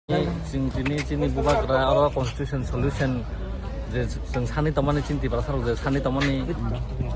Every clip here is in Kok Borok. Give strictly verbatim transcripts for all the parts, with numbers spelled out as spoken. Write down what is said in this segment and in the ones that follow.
Chwng tini chini bubagra oro constitution solution je chwng sani tongmani chini Tiprasa rok je sani tongmani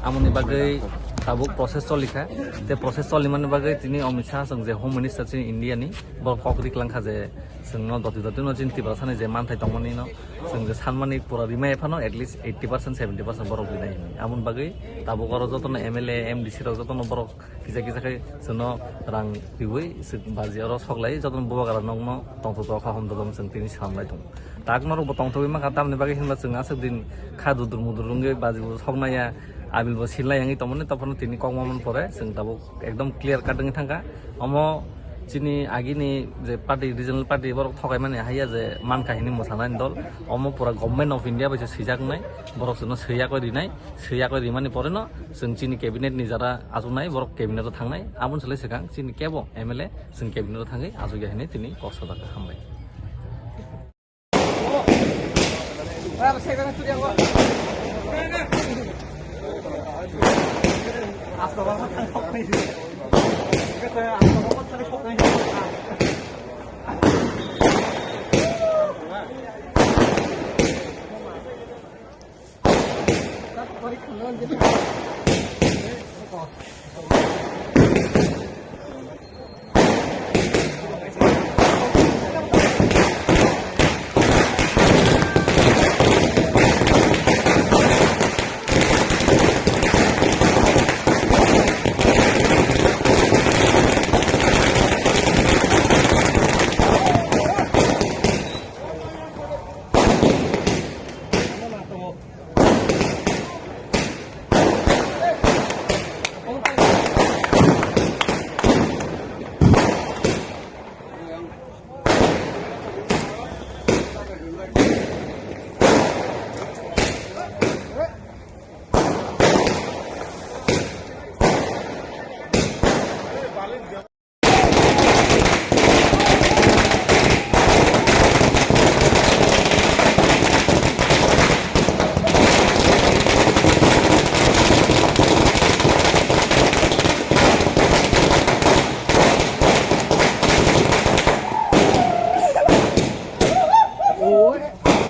amoni bagwi tabuk process cholikha. Te process cholimani bagwi tini Amit Shah chwng je Home Minister chini India ni, bo kok riklangkha je chwngno doti doti no chini Tiprasa ni je manthai tongmani no chwng je sanmani pura rimai phano at least eighty percent seventy percent borok rinai hinwi. Amoni bagwi tabuk oro jotono M L A, M D C rok jotono borok kisa kisa khe chwngno rang riwi chwng baji oro sok lai jotono bubagra nokno tongthok tokha hom dodom chwng tini sam lai tongo. Tak norok bo tongthogwi mankha tamni bagwi hinba chwng aswk din kha dudur mudur wngwi baji bo sok naiya, abil bo sil nai wngwi tongmani, tongphano tini kok mamani pore chwng tabuk ekdom clear cut wngwi thangkha. Omo chini agini je party, regional party borok thokaimani haiya je mankha hini mwsanani dol, omo pura Government of India bai se swijaknai, borok chwngno swi yakwi rinai, swi yakwi rimani poreno chwng chini cabinet ni jara achuknai, borok cabinet o thangnai, aboni salai swkang chini kebo M L A chwng cabinet o thangwi achukya hinwi tini kok sajak kha. Hambai.